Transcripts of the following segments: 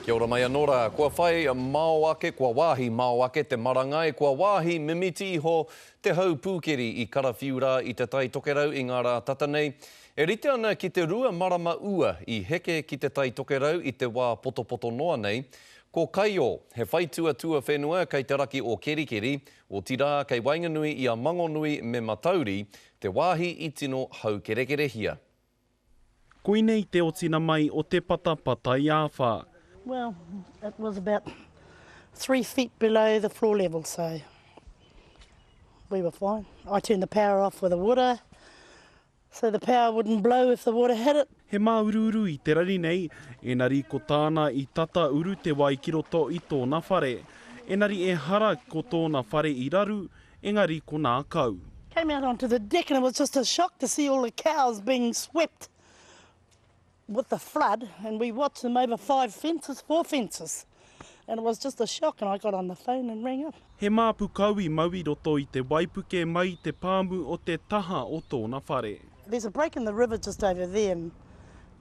Kia ora mai anō rā. Kua whai mao ake, kua wāhi mao ake te marangai, kua wāhi mimiti iho te hau pūkeri i karawhiu rā i Te Tai Tokerau i ngā rā tata nei. E rite ana ki te rua marama ua i heke ki Te Tai Tokerau i te wā potopoto noa nei. Ko Kaio, he whaitua tuawhenua kei te raki o Kerikeri, otirā kei waenganui i a Mangonui me Matauri, te wāhi i tino haukerekerehia. Koinei te otina mai o te pata patai āwhā. Well, it was about three feet below the floor level, so we were fine. I turned the power off with the water, so the power wouldn't blow if the water hit it. He māuruuru i te rari nei, enari ko tāna i tata uru te wai ki roto i tōna whare. Enari ehara ko tōna whare i raru, engari ko nā kau. Came out onto the deck and it was just a shock to see all the cows being swept with the flood and we watched them over five fences, four fences and it was just a shock and I got on the phone and rang up. He māpu kau i mau i roto i te waipuke mai i te pāmu o te taha o tōna whare. There's a break in the river just over there and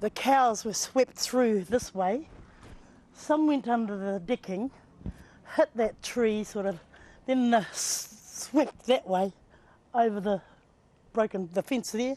the cows were swept through this way, some went under the decking hit that tree sort of, then the swept that way over the broken, the fence there.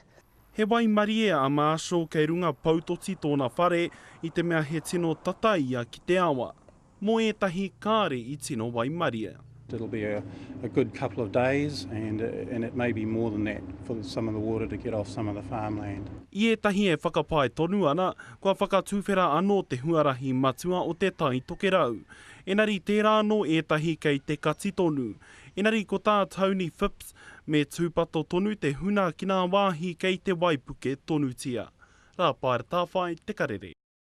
He waimarie a Marshall kei runga poutoti tōna whare i te mea he tino tata ia ki te awa. Mō ētahi kāre i tino waimarie. It'll be a, a good couple of days and, and it may be more than that for some of the water to get off some of the farmland. I ētahi e whakapae tonu ana, kua whakatuwhera anō te huarahi matua o Te Tai Tokerau. Enari tērā anō ētahi kei te kati tonu. Enari ko tā Tony Phipps, me tūpato tonu te huna ki nā wāhi kei te waipuke tonutia. Rāpaera Tāwhai, Te Karere.